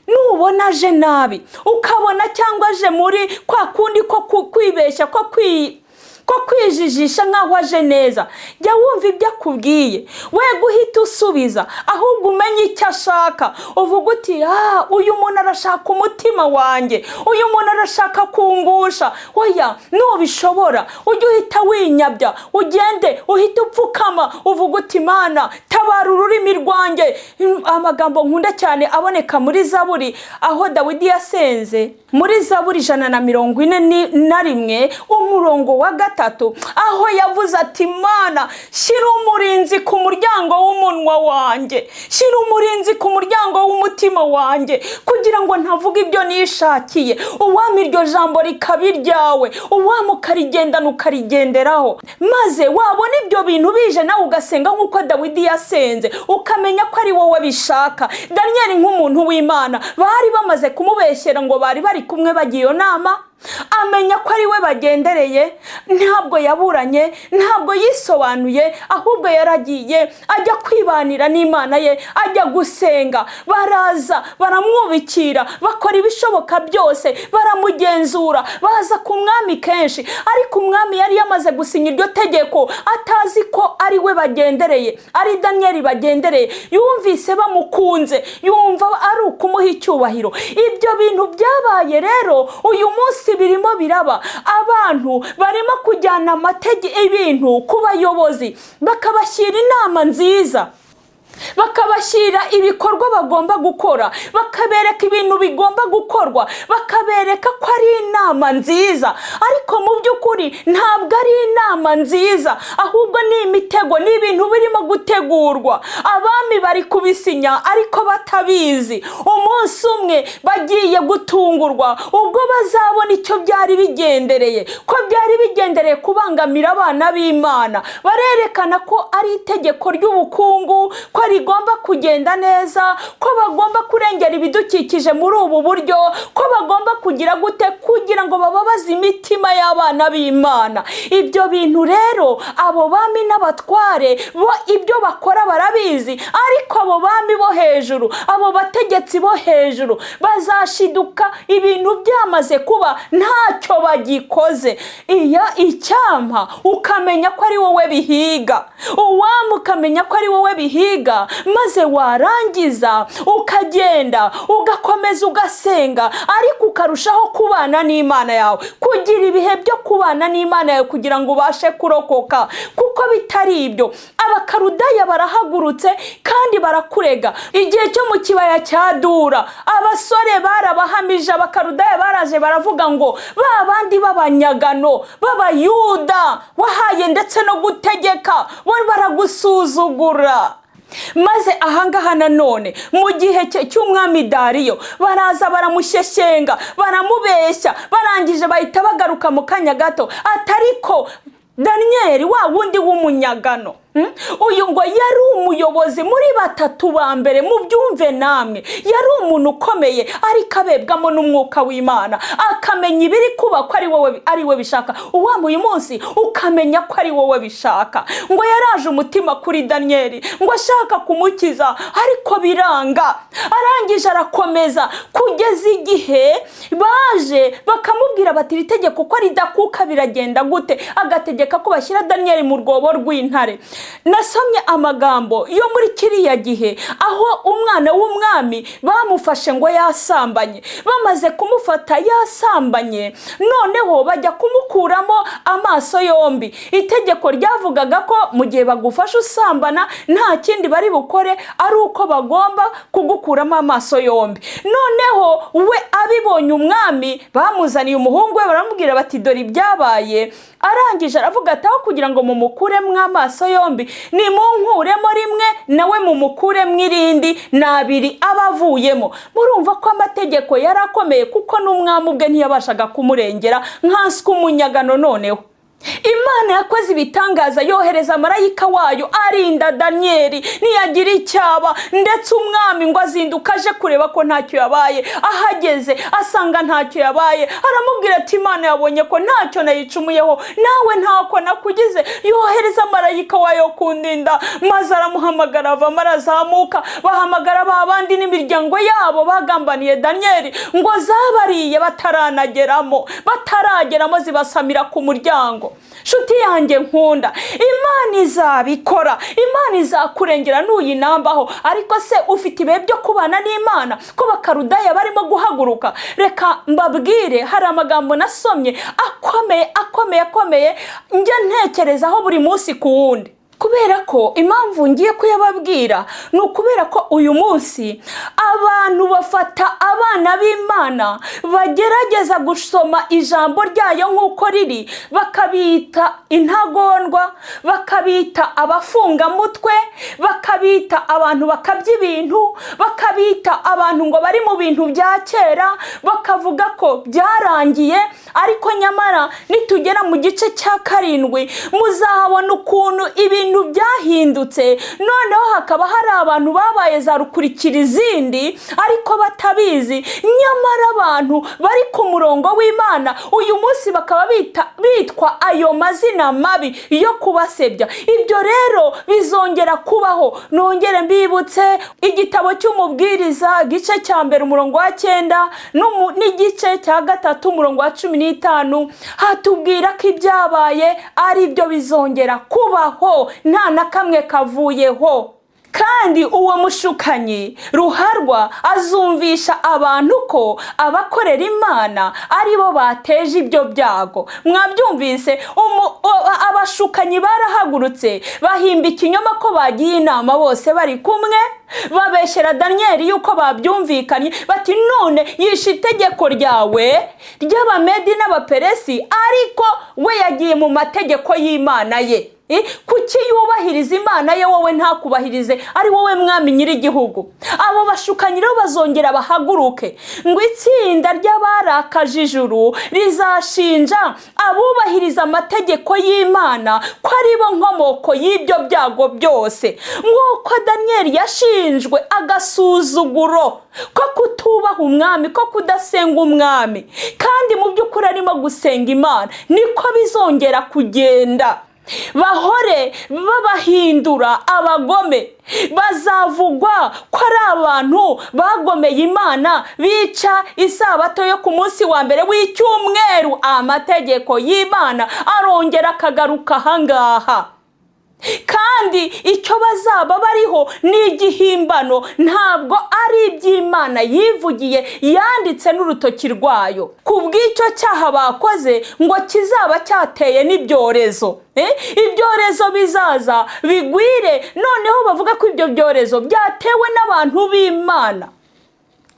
Nubona aje nabi, ukabona cyangwa aje muri kwa kundi ko kwibeshya, ko kwijijisha nk'aho aje neza, jya wumva ibyo akubwiye, we guhita usubiza, ahubwo umenye icyo ashaka. Uvuga uti: "Ah, uyu muntu arashaka umutima wanjye, uyu muntu arashaka kungusha." Oya, nubishobora ujye uhita winyabya ugende, uhite upfukama, uvuga uti: "Imana, tabara ururimi rwanjye." Amagambo nkunda cyane aboneka muri Zaburi, aho Dawidi yasenze muri Zaburi 141, umurongo wa 3, aho yavuze ati: "Mana, shyira umurinzi ku muryango w'umunwa wanjye, shyira umurinzi ku muryango w'umutima wanjye, kugira ngo ntavuga ibyo nishakiye." Uwampa iryo jambo rikaba iryawe, uwampa ukarigendana, ukarigenderaho, maze wabona ibyo bintu bije nawe ugasenga nk'uko Dawidi yasenze, ukamenya ko ari wowe bishaka. Daniyeli nk'umuntu w'Imana, bari bamaze kumubeshyera ngo bari bari kumwe bagiye iyo nama, amenya ko ari we bagendereye. Ntabwo yaburanye, ntabwo yisobanuye, ahubwo yaragiye ajya kwibanira n'Imana ye, ajya gusenga. Baraza baramwubikira, bakora ibishoboka byose, baramugenzura, baza ku mwami kenshi, ariko umwami yari yamaze gusinya iryo tegeko atazi ko ari we bagendereye, ari Daniyeli bagendereye. Yumvise bamukunze, yumva ari ukumuha icyubahiro. Ibyo bintu byabaye rero uyu munsi birimo biraba. Abantu barimo kujyana ibintu ku bayobozi, bakabashyira inama nziza, bakabashyira ibikorwa bagomba gukora, bakabereka ibintu bigomba gukorwa, bakabereka ko ari inama nziza, ariko mu by'ukuri ntabwo ari inama nziza, ahubwo ni imitego, ni ibintu birimo gutegurwa. Abami bari kubisinya ariko batabizi. Umunsi umwe bagiye gutungurwa ubwo bazabona icyo byari bigendereye, ko byari bigendereye kubangamira abana b'Imana. Barerekana ko ari itegeko ry'ubukungu, ko rigomba kugenda neza, ko bagomba kurengera ibidukikije muri ubu buryo, ko bagomba kugira gute, kugira ngo bababaze imitima y'abana b'Imana. Ibyo bintu rero, abo bami n'abatware bo ibyo bakora barabizi, ariko abo bami bo hejuru, abo bategetsi bo hejuru, bazashiduka ibintu byamaze kuba ntacyo bagikoze. Iya icyampa ukamenya ko ari wowe bihiga, uwampa ukamenya ko ari wowe bihiga, maze warangiza ukagenda ugakomeza ugasenga, ariko ukarushaho kubana n'Imana yawe, kugira ibihe byo kubana n'Imana yawe kugira ngo ubashe kurokoka. Kuko bitari ibyo, Abakarudaya barahagurutse kandi barakurega. Igihe cyo mu kibaya cya Dura, abasore barabahamije. Abakarudaya baraje baravuga ngo ba bandi b'abanyagano b'Abayuda wahaye ndetse no gutegeka, bo baragusuzugura. Maze ahangaha nanone mu gihe cy'umwami Dariyo, baraza baramushyeshyenga, baramubeshya, barangije bahita bagaruka mu kanya gato, atariko Daniyeli wa wundi w'umunyagano. Uyu ngo yari umuyobozi muri batatu ba mbere, mubyumve namwe. Yari umuntu ukomeye, ariko abebwamo n'umwuka w'Imana, akamenya ibiri kuba ko ari we bishaka. Uwaba uyu munsi ukamenya ko ari wowe bishaka. Ngo yaraje umutima kuri Daniyeli, ngo ashaka kumukiza, ariko biranga. Arangije arakomeza kugeza igihe baje bakamubwira bati: "Iri tegeko ko ridakuka, biragenda gute?" Agategeka ko bashyira Daniyeli mu rwobo rw'intare. Nasomye amagambo yo muri kiriya gihe, aho umwana w'umwami bamufashe ngo yasambanye. Bamaze kumufata yasambanye, noneho bajya kumukuramo amaso yombi. Itegeko ryavugaga ko mu gihe bagufashe usambana, nta kindi bari bukore, ari uko bagomba kugukuramo amaso yombi. Noneho we abibonye, umwami bamuzaniye umuhungu we, baramubwira bati: "Dore ibyabaye." Arangije aravuga ati: "Aho kugira ngo mumukuremo amaso yombi, nimunkuremo rimwe, nawe mumukuremo irindi, ni abiri aba avuyemo." Murumva ko amategeko yari akomeye, kuko n'umwami ubwe ntiyabashaga kumurengera, nkanswe umunyagano. Noneho Imana yakoze ibitangaza, yohereza marayika wayo, arinda Daniyeli, ntiyagira icyaba. Ndetse umwami ngo azinduka aje kureba ko ntacyo yabaye. Ahageze asanga ntacyo yabaye, aramubwira ati: "Imana yabonye ko ntacyo nayicumuyeho, nawe ntako nakugize, yohereza marayika wayo kundinda." Maze aramuhamagara, avamo, arazamuka. Bahamagara ba bandi n'imiryango yabo bagambaniye Daniyeli, ngo zabariye bataranageramo, batarageramo zibasamira ku muryango. Nshuti yanjye nkunda, Imana izabikora, Imana izakurengera nuyinambaho. Ariko se ufite ibihe byo kubana n'Imana, ko Bakarudaya barimo guhaguruka? Reka mbabwire, hari amagambo nasomye akomeye, akomeye, akomeye, njya ntekerezaho buri munsi ku wundi. Kubera ko impamvu ngiye kuyababwira ni ukubera ko uyu munsi abantu bafata abana b'Imana bagerageza gusoma ijambo ryayo nk'uko riri, bakabita intagondwa, bakabita abafungamutwe, bakabita abantu bakabya ibintu, bakabita abantu ngo bari mu bintu bya kera, bakavuga ko byarangiye. Ariko nyamara nitugera mu gice cya 7, muzahabona ukuntu ibintu byahindutse. Noneho hakaba hari abantu babaye za rukurikira izindi ariko batabizi. Nyamara abantu bari ku murongo w'Imana uyu munsi bakaba bitwa ayo mazina mabi yo kubasebya. Ibyo rero bizongera kubaho. Nongere mbibutse igitabo cy'Umubwiriza, igice cya 1 umurongo wa 9, n'igice cya 3 umurongo wa 15, hatubwira ko ibyabaye ari byo bizongera kubaho, nta na kamwe kavuyeho. Kandi uwo mushukanyi ruharwa azumvisha abantu ko abakorera Imana ari bo bateje ibyo byago. Mwabyumvise, abashukanyi barahagurutse, bahimba ikinyoma ko bagiye inama bose bari kumwe, babeshyera Daniyeli yuko babyumvikanye, bati: "None yishe itegeko ryawe ry'Abamedi n'Abaperesi, ariko we yagiye mu mategeko y'Imana ye. Kuki yubahiriza Imana ye, wowe ntakubahirize, ari wowe mwami nyir'igihugu?" Abo bashukanyi rero bazongera bahaguruke, ngo itsinda ry'abarakaje ijuru rizashinja abubahiriza amategeko y'Imana ko ari bo nkomoko y'ibyo byago byose, nk'uko Daniyeli yashinjwe agasuzuguro ko kutubaha umwami, ko kudasenga umwami, kandi mu by'ukuri arimo gusenga Imana. Niko bizongera kugenda, bahore babahindura abagome. Bazavugwa ko ari abantu bagomeye Imana, bica isabato yo ku munsi wa mbere w'icyumweru. Amategeko y'Imana arongera akagaruka ahangaha, kandi icyo bazaba bariho ni igihimbano, ntabwo ari iby'Imana yivugiye yanditse n'urutoki rwayo. Ku bw'icyo cyaha bakoze, ngo kizaba cyateye n'ibyorezo. Ibyorezo bizaza bigwire, noneho bavuga ko ibyo byorezo byatewe n'abantu b'Imana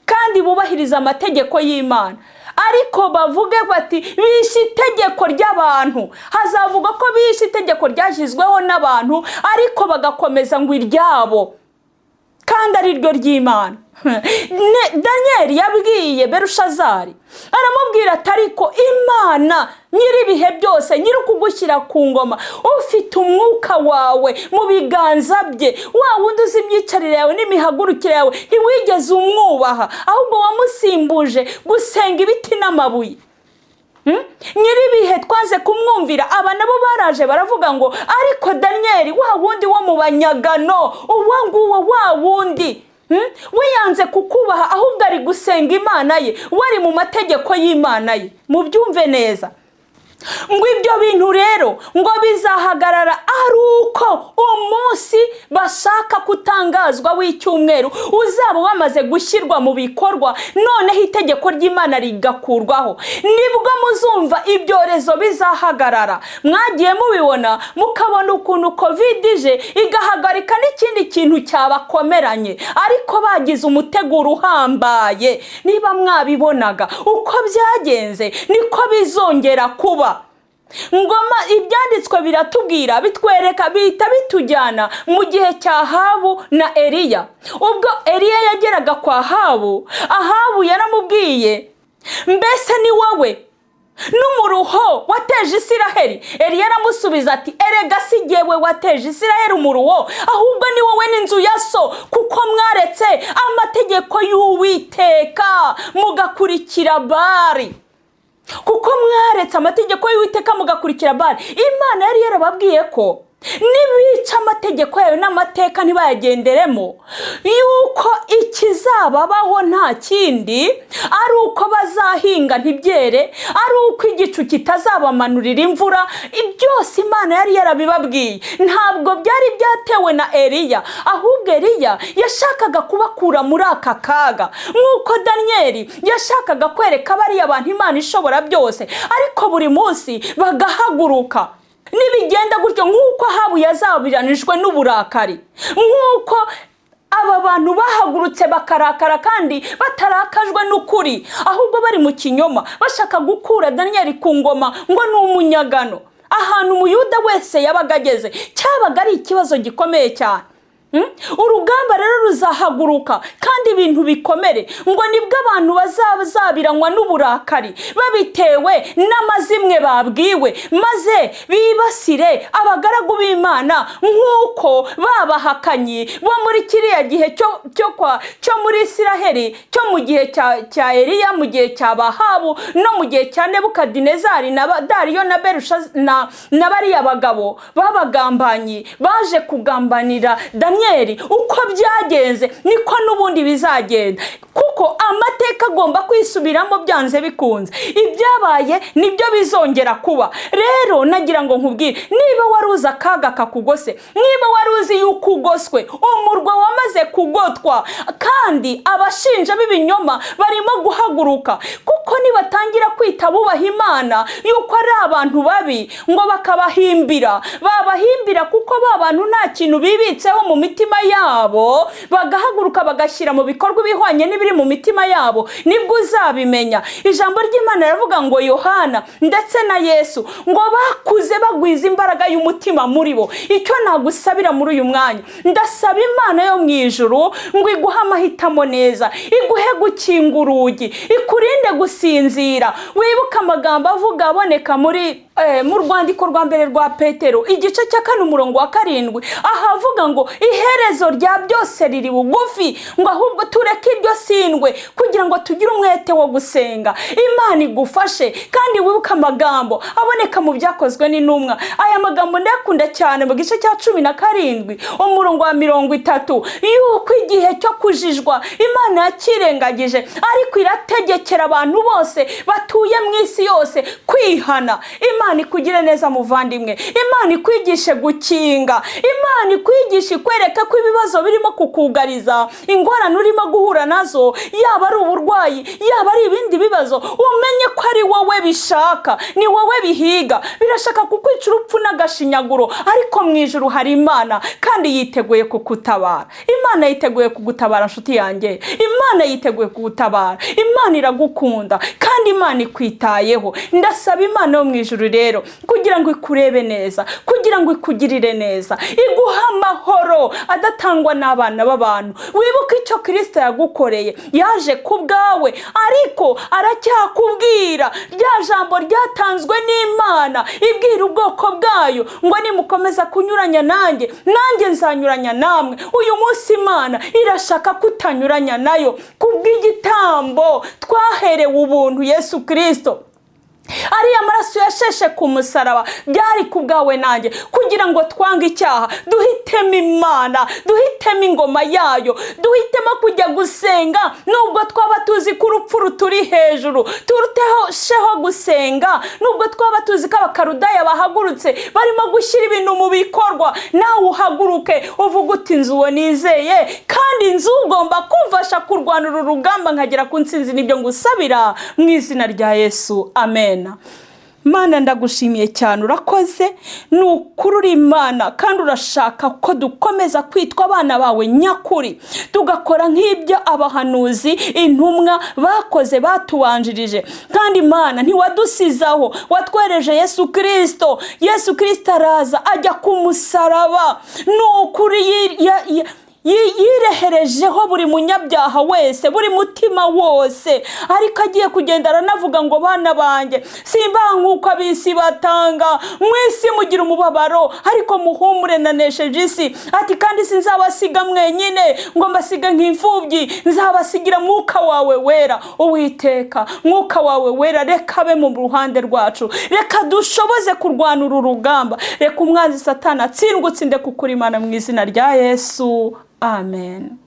kandi bubahiriza amategeko y'Imana, ariko bavuge bati: "Bishe itegeko ry'abantu." Hazavuga ko bishe itegeko ryashyizweho n'abantu, ariko bagakomeza ngo iryabo kandi ari ryo ry'Imana. Daniyeli yabwiye Berushazari, aramubwira ati: "Ariko Imana nyir'ibihe byose, nyiri ukugushyira ku ngoma, ufite umwuka wawe mu biganza bye, wa wundi uzi imyicarire yawe n'imihagurukire yawe, ntiwigeze umwubaha, ahubwo wamusimbuje gusenga ibiti n'amabuye." Nyir'ibihe twanze kumwumvira. Aba nabo baraje baravuga ngo: "Ariko Daniyeli, wa wundi wo mu banyagano, uwo nguwo wa wundi, we yanze kukubaha, ahubwo ari gusenga Imana ye, we ari mu mategeko y'Imana ye." Mubyumve neza, ngo ibyo bintu rero ngo bizahagarara ari uko umunsi bashaka kutangazwa w'icyumweru uzaba wamaze gushyirwa mu bikorwa, noneho itegeko ry'Imana rigakurwaho. Nibwo muzumva ibyorezo bizahagarara. Mwagiye mubibona, mukabona ukuntu COVID ije igahagarika n'ikindi kintu cyabakomeranye, ariko bagize umuteguro uhambaye. Niba mwabibonaga uko byagenze, niko bizongera kuba. Ngoma ibyanditswe biratubwira, bitwereka, bihita bitujyana mu gihe cya Ahabu na Eliya. Ubwo Eliya yageraga kwa Ahabu, Ahabu yaramubwiye: "Mbese ni wowe n'umuruho wateje Isiraheli?" Eliya aramusubiza ati: "Erega si jyewe wateje Isiraheli umuruho, ahubwo ni wowe n'inzu ya so, kuko mwaretse amategeko y'Uwiteka mugakurikira Bari, kuko mwaretse amategeko y'Uwiteka mugakurikira Bari." Imana yari yarababwiye ko nibica amategeko yayo n'amateka ntibayagenderemo, yuko ikizababaho nta kindi ari uko bazahinga ntibyere, ari uko igicu kitazabamanurira imvura. Byose Imana yari yarabibabwiye. Ntabwo byari byatewe na Eliya, ahubwo Eliya yashakaga kubakura muri aka kaga, nk'uko Daniyeli yashakaga kwereka bariya bantu Imana ishobora byose, ariko buri munsi bagahaguruka. Nibigenda gutyo, nk'uko Ahabu yazabiranijwe n'uburakari, nk'uko aba bantu bahagurutse bakarakara kandi batarakajwe n'ukuri, ahubwo bari mu kinyoma, bashaka gukura Daniyeli ku ngoma ngo ni umunyagano. Ahantu Umuyuda wese yabaga ageze cyabaga ari ikibazo gikomeye cyane. Urugamba rero ruzahaguruka kandi ibintu bikomere. Ngo nibwo abantu bazabiranywa n'uburakari babitewe n'amazimwe babwiwe, maze bibasire abagaragu b'Imana, nk'uko babahakanyi bo muri kiriya gihe cyo muri Isiraheli, cyo mu gihe cya Eliya, mu gihe cya Bahabu no mu gihe cya Nebukadinezari na Dariyo na Berusha na bariya bagabo b'abagambanyi baje kugambanira Daniyeli. Uko byagenze niko n'ubundi bizagenda, kuko amateka agomba kwisubiramo byanze bikunze. Ibyabaye nibyo bizongera kuba. Rero nagira ngo nkubwire, niba wari uzi akaga kakugose, niba wari uzi yuko ugoswe, umurwa wamaze kugotwa, kandi abashinja b'ibinyoma barimo guhaguruka, kuko nibatangira kwita bubaha Imana yuko ari abantu babi, ngo bakabahimbira, babahimbira, kuko ba bantu nta kintu bibitseho mu mitima yabo, bagahaguruka bagashyira mu bikorwa ibihwanye n'ibiri mu mitima yabo, nibwo uzabimenya. Ijambo ry'Imana riravuga ngo Yohana ndetse na Yesu ngo bakuze bagwiza imbaraga y'umutima muri bo. Icyo nagusabira muri uyu mwanya, ndasaba Imana yo mu ijuru ngo iguhe amahitamo neza, iguhe gukinga urugi, ikurinde gusinzira. Wibuke amagambo avuga aboneka muri mu rwandiko rwa mbere rwa Petero, igice cya 4, umurongo wa 7, ahavuga ngo iherezo rya byose riri bugufi, ngo ahubwo tureke iryo sindwe kugira ngo tugire umwete wo gusenga. Imana igufashe. Kandi wibuke amagambo aboneka mu Byakozwe n'Intumwa. Aya magambo ndayakunda cyane, mu gice cya 17, umurongo wa 30, yuko igihe cyo kujijwa Imana yakirengagije, ariko irategekera abantu bose batuye mu isi yose kwihana. Imana ikugire neza, muvandimwe. Imana ikwigishe gukinga. Imana ikwigishe, ikwereke ko ibibazo birimo kukugariza, ingorane urimo guhura nazo, yaba ari uburwayi, yaba ari ibindi bibazo, umenye ko ari wowe bishaka, ni wowe bihiga, birashaka kukwica urupfu n'agashinyaguro. Ariko mu ijuru hari Imana kandi yiteguye kukutabara. Imana yiteguye kugutabara, nshuti yanjye. Imana yiteguye kugutabara. Imana iragukunda kandi Kandi Imana ikwitayeho. Ndasaba Imana yo mu ijuru rero kugira ngo ikurebe neza, kugira ngo ikugirire neza, iguhe amahoro adatangwa n'abana b'abantu. Wibuke icyo Kirisito yagukoreye. Yaje ku bwawe, ariko aracyakubwira rya jambo ryatanzwe n'Imana ibwira ubwoko bwayo ngo: "Nimukomeza kunyuranya nanjye, nanjye nzanyuranya namwe." Uyu munsi Imana irashaka kutanyuranya nayo kubw'igitambo twaherewe ubuntu, Yesu Kirisito. Ariya maraso yasheshe ku musaraba byari ku bwawe nanjye, kugira ngo twange icyaha, duhitemo Imana, duhitemo ingoma yayo, duhitemo kujya gusenga nubwo twaba tuzi ko urupfu ruturi hejuru, turusheho gusenga nubwo twaba tuzi ko Abakarudaya bahagurutse barimo gushyira ibintu mu bikorwa. Nawe uhaguruke uvuge uti: "Inzu uwo nizeye, kandi inzu ugomba kumfasha kurwana uru rugamba nkagera ku ntsinzi." Nibyo ngusabira mu izina rya Yesu, amen. Mana, ndagushimiye cyane, urakoze. Ni ukuri uri Imana, kandi urashaka ko dukomeza kwitwa abana bawe nyakuri, tugakora nk'ibyo abahanuzi, intumwa bakoze batubanjirije. Kandi Imana, ntiwadusizaho, watwereje Yesu Kirisito. Yesu Kirisito araza ajya ku musaraba. Ni ukuri yireherejeho buri munyabyaha wese, buri mutima wose. Ariko agiye kugenda aranavuga ngo: "Bana banjye, simba nk'uko ab'isi batanga. Mu isi mugira umubabaro, ariko muhumure, nanesheje isi." Ati: "Kandi sinzabasiga mwenyine ngo mbasige nk'imfubyi, nzabasigira Mwuka wawe Wera." Uwiteka, Mwuka wawe Wera reka abe mu ruhande rwacu, reka dushoboze kurwana uru rugamba. Reka umwanzi Satani atsindwe, utsinde kuko uri Imana, mu izina rya Yesu, amen.